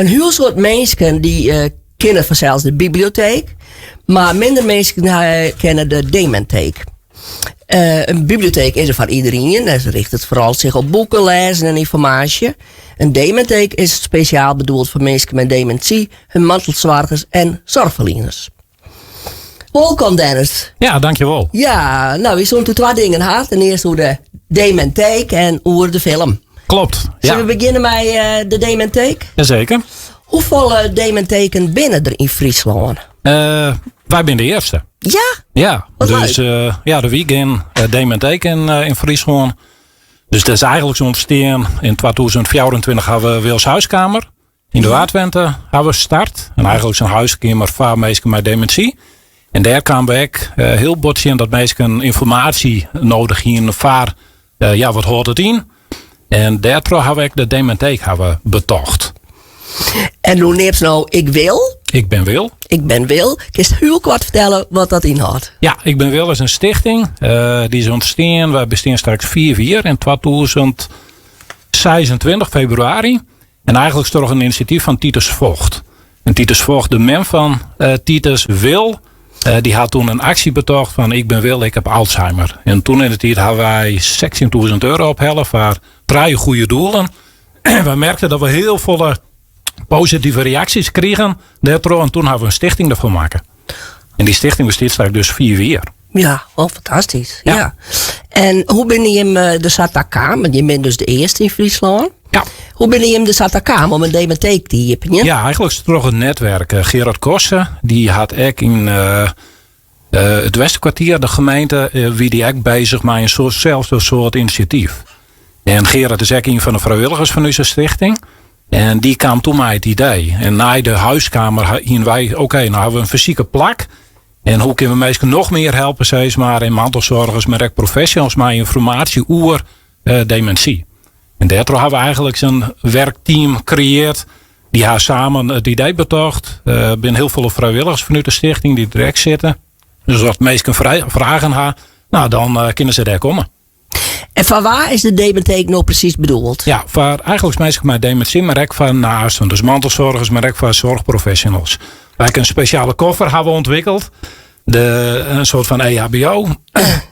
In hiel soad minsken dy kinne fansels de biblioteek, mar minder minsken kenne de dementeek. In biblioteek is der foar iderien en se richtet foaral sich op boeken lêzen en ynformaasje. In dementeek is spesjaal bedoeld foar minsken mei demintsy, hun mantelsoargers en soarchferlieners. Wolkom Dennis. Ja, dankjewol. Ja, no, wy soene twa dingen ha. Ten earste oer de dementeek en oer de film. Klopt. Sille we begjinne mei eh, de dementeek? Jazeker. Hoefolle dementeken binne der yn Fryslân? Uh, wy binne de earste. Ja? Ja, dus uh, ja, der wie gjin dementeek yn, yn Fryslân. Dus dat is eigentlik sa ûntstien. Yn 2024 ha we Wils Huiskamer. Yn de Waadwente ha we start. En eigentlik sa'n huiskeamer foar minsken mei demintsy. En dêr kamen we ek eh, hiel bot tsjin dat minsken ynformaasje nedich hiene foar eh, ja, wat hâldt it yn. En dêrtroch ha we ek de dementeek ha we betocht. En do neamst no Ik Wil. Ik ben Wil. Ik ben Wil. Kinst hiel koart fertelle wat dat ynhâldt? Ja, Ik ben Wil is in stichting. Uh, dy is ûntstien. Wy bestean straks 4 jier yn 2026 februari. En eigentlik troch in inisjatyf fan Titus Vogt. En Titus Vogt, de mem fan uh, Titus Wil, uh, dy hat doe in aksje betocht fan ik bin Wil, ik heb Alzheimer. En doe yn de tiid ha wy 16.000 euro ophelle foar trije goede doelen. En wy merkten dat we hiel folle positive reaksjes krigen dêrtroch. En doe ha we in stichting derfoar makke. En dy stichting bestiet straks dus 4 jier. Ja, wel fantastysk. Ja. En hoe binne jim eh, der sa ta kaam? Want jim binne dus de earste yn Fryslân. Ja. Hoe binne jim der sa ta kaam om in dementeek te iepenjen? Ja, eigentlik troch it netwerk. Eh, Gerard Kosse, dy hat ek yn uh, it Westerkwartier, de gemeente, wie dy ek bezich mei in soartselde soart inisjatyf. En Gerard is ek ien fan de frijwilligers fan ús stichting. En dy kaam doe mei it idee. En nei de huiskamer hiene wy, oké, no ha we in fysike plak. En hoe kinne we minsken noch mear helpe, sis mar, en mantelsoargers, mar ek professionals mei ynformaasje oer uh, demintsy. En dêrtroch ha we eigentlik sa'n werkteam kreëarre. Dy ha samen it idee betocht. Der uh, binne hiel folle frijwilligers fanút de stichting dy't der ek sitte. Dus as minsken fragen ha, no, dan uh, kinne se dêr komme. En foar wa is de dementeek no presys bedoeld? Ja, foar eigentlik minsken mei demintsy, mar ek foar neisten. Dus mantelsoargers, mar ek foar soarchprofessionals. Wy in spesjale koffer ha we ûntwikkeld. De, in soart fan EHBO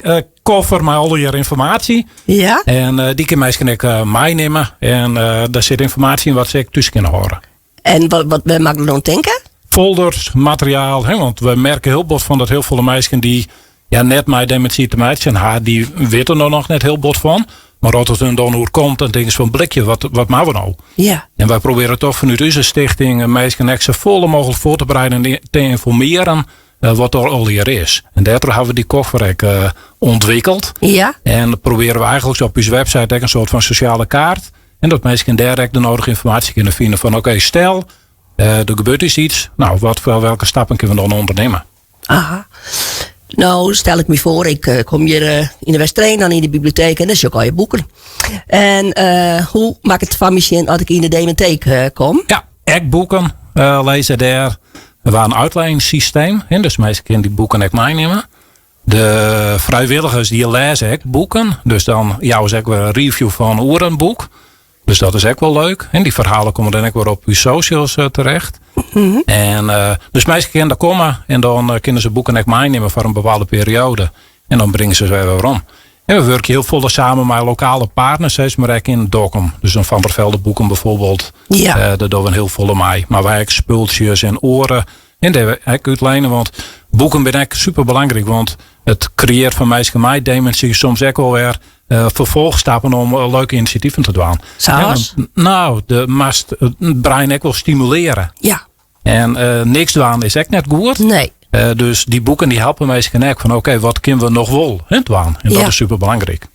eh, koffer mei allegear ynformaasje. Ja. En uh, dy kinne minsken ek uh, meinimme. En uh, dêr sit ynformaasje yn wat se ek thús kinne hâlde. En wat, wat wêr moat ik dan tinke? Folders, materiaal. Hè, want we merke hiel bot fan dat hiel folle minsken dy ja, net mei demintsy te meitsjen ha, dy witte der noch net hiel bot fan. Mar as it hun dan oerkomt, dan tinke se fan blikje, wat, wat moatte we no? Ja. En wy probearje toch fanút ús stichting minsken ek safolle mooglik foar te bereiden en te ynformearjen eh, wat der allegear is. En dêrtroch ha we dy koffer ek uh, ûntwikkeld. Ja. En probearje we eigentlik op ús website ek in soart fan sosjale kaart. En dat minsken dêr ek de nedige ynformaasje kinne fine fan oké, stel uh, der gebeurt ús yts. No, wat, welke stappen kinne we dan ûndernimme? Aha. No, stel ik my foar, ik eh, kom hjir eh, yn de Westereen dan yn de biblioteek en dan sjoch ik al je boeken. En uh, hoe moat ik it foar my sjen as ik yn de dementeek kom? Ja, ek boeken uh, lizze dêr. We ha in útliensysteem, dus minsken kinne dy boeken ek meinimme. De frijwilligers dy lêze ek boeken, dus dan jouwe se ek wer in review fan oer in boek. Dus dat is ek wol leuk. En dy ferhalen komme dan ek wer op ús socials eh, terecht. Mm -hmm. En, uh, dus minsken kinne dêr komme en dan eh, kinne se boeken ek meinimme foar in bepaalde perioade. En dan bringe se se wer werom. En we wurkje hiel folle samen mei lokale partners, mar ek yn Dokkum. Dus in Van der Velde boeken bijvoorbeeld. Ja. Uh, dêr dogge we hiel folle mei. Mar wy ek spultsjes en oare. En dêr ek útliene, want boeken binne ek super belangryk. Want it kreëarret foar minsken mei demintsy soms ek wol wer uh, ferfolchstappen om uh, leuke inisjativen te dwaan. Sa as? No, do moatst it brein ek wol stimulearje. Ja. En uh, niks dwaan is ek net goed. Nee. Uh, dus dy boeken dy helpe minsken ek fan oké, wat kinne we noch wol dwaan? En dat ja. is super belangryk.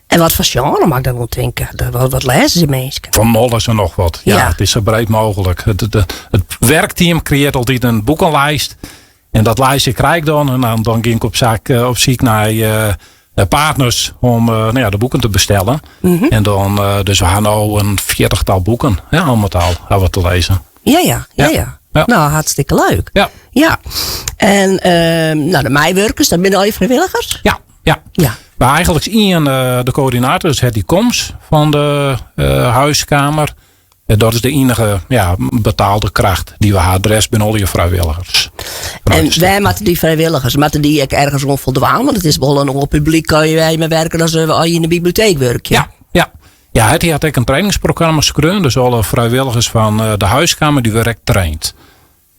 En wat foar sjenre moat ik dan oan tinke? Wat, wat lêze dy minsken? Fan alles en noch wat. Ja, ja. It is sa breed mooglik. It, it, it werkteam kreëarret altyd in boekenlijst. En dat lijstje krij ik dan. En dan, dan gean ik op, saak, eh, op syk nei uh, partners om uh, no ja, de boeken te bestellen. Mm -hmm. En dan, uh, dus we ha no in fjirtichtal boeken. Ja, al mei al ha we te lêzen. Ja, ja, ja, ja. ja. No, hartstikke leuk. Ja. Ja. En uh, no, de meiwurkers, dat binne al frijwilligers? Ja, ja. Ja. Mar eigentlik is ien de koördinator, dus Hetty Koms fan de huiskamer. Dat is de iennige ja, betaalde kracht dy't we ha. De rest binne allegear frijwilligers. En wêr moatte dy frijwilligers, moatte dy ek ergens oan foldwaan? Want it is wol in oar publyk as je mei werke as as je yn de biblioteek wurkje. Ja, ja. Ja, Hetty hat ek in trainingsprogramma skreaun. Dus alle frijwilligers fan eh, de huiskamer dy wurde ek traind.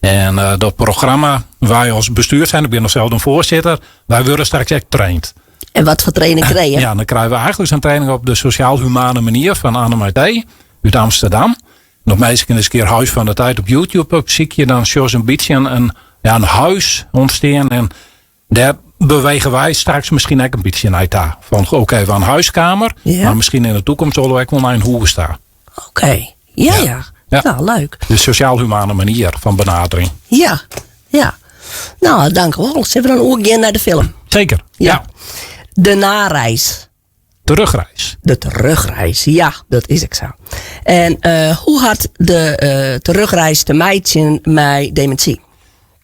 En eh, dat programma, wy as bestuur zijn, ik bin noch sels in foarsitter, wy wurde straks ek traind. En wat foar training krije je? Ja, dan krije we eigentlik in training op de sociaal-humane manier fan Anne út Amsterdam. As minsken ris in kear Huis van de Tijd op YouTube opsykje, dan sjogge se in bytsje in, ja, in huis ûntstean. En dêr bewege wy straks miskien ek in bytsje nei ta. Fan oké, we ha in huiskamer, mar miskien yn de toekomst wolle we ek wol nei in hûs ta. Oké, ja, ja. Ja. Nou, leuk. De sociaal-humane manier fan benadering. Ja, ja. Nou, dankjewol. Sille we dan oergean nei de film? Seker, ja. De nareis. Terugreis. De terugreis, ja, dat is ek sa. En eh, hoe hat de eh, terugreis te meitsjen mei demintsy?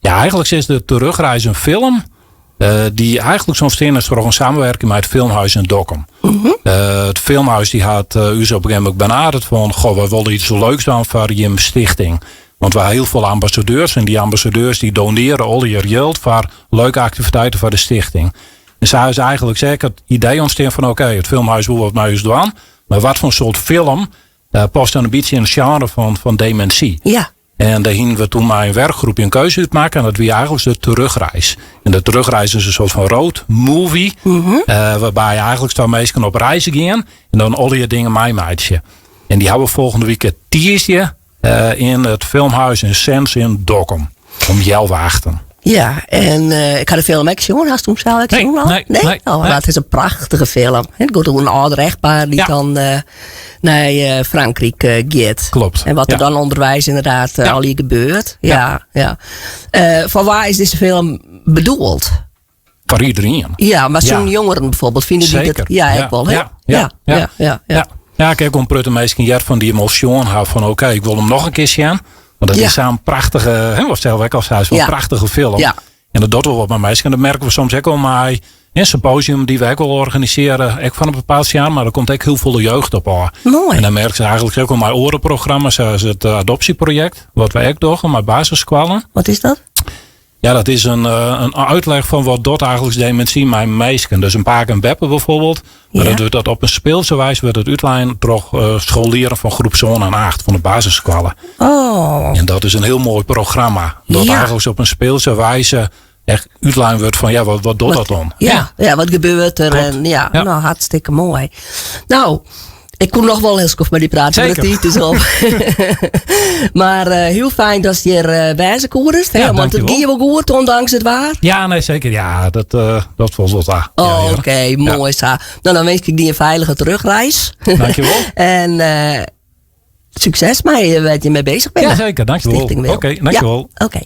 Ja, eigentlik is de terugreis in film eh, dy't eigentlik ûntstien is troch in samenwerking mei it Filmhuis yn Dokkum. It Filmhuis dy hat ús op in gegeven momint benaderd fan, goh, wy wolle iets leuks dwaan foar jim stichting. Want wy ha hiel folle ambassadeurs en dy ambassadeurs dy donearje allegear jild foar leuke aktiviteiten foar de stichting. En sa is eigentlik ek it idee ûntstien fan oké, it Filmhuis wol wat mei ús dwaan, mar wat foar soart film past dan in bytsje yn it sjenre fan demintsy? Ja. En dêr hiene we toen mei in werkgroep in keuze út makke en dat wie eigentlik de terugreis. En de terugreis is in soart fan road movie, wêrby eigentlik twa minsken op reis gean en dan allegear dingen meimeitsje. En dy ha we folgjende wike tiisdei yn it Filmhuis yn Sens yn Dokkum om healwei achten. Ja, en eh, ik ha de film ek sjoen. Hast him sels ek Nee, sjoen al? nee, nee, Oh, nee. Dat is in prachtige film. It giet oer in âlder echtpaar dy't dan eh, nei eh, Frankryk eh, giet. Klopt, En wat der ja. dan ûnderweis ynderdaad eh, allegear gebeurt. Ja, ja. Eh, foar wa is dizze film bedoeld? Foar iderien. Ja, mar sûn jongeren bijvoorbeeld fine dy dat. Seker. Ja, ek wol, hè? Ja, ja, ja, ja, ja. ja. Ja, ik ha ek wol in protte minsken heard fan dy't him al sjoen ha fan oké, ik wol him noch in kear sjen. Want dat is sa'n prachtige, hè, wat sels ek al sei, sa'n prachtige film. Ja. En dat docht wol wat mei minsken. Dat merke we soms ek al mei in symposium dy't we ek al organisearje, ek fan in bepaald sjenre, mar der komt ek hiel folle jeugd op ôf. Moai. En dan merke se eigentlik ek al mei oare programma's, sa as it adopsjeprojekt, wat we ek dogge mei basisskoallen. Wat is dat? Ja, dat is in, eh, in uitleg fan wat docht eigentlik demintsy mei minsken. Dus in pake en beppe bijvoorbeeld. Mar dat wurdt dat op in speelse wijze wurdt it útlein troch eh, scholieren fan groep sân en acht fan de basisskoalle. Oh. En dat is in hiel moai programma. Dat eigentlik op in speelse wijze echt útlein wurdt fan ja, wat docht dat dan? Ja, ja, wat gebeurt der? Klopt. En, ja, nou, hartstikke moai. Nou, ik koe noch wol hiel skoft mei dy prate, mar de tiid is op. Mar eh, hiel fijn datst hjir eh, wêze koest. Ja, want it dankjewol. gie wol goed, ûndanks it waar. Ja, nee, seker. Ja, dat, eh, dat foel wol ta. Oh, Ja, ja. Oké, moai sa. Nou, dan winskje ik dy in feilige terugreis. Dankjewol. En eh, sukses mei wêr't je mei beuzich binne. Ja, seker. Dankjewol. Stichting Wil. Oké, dankjewol. Ja, oké.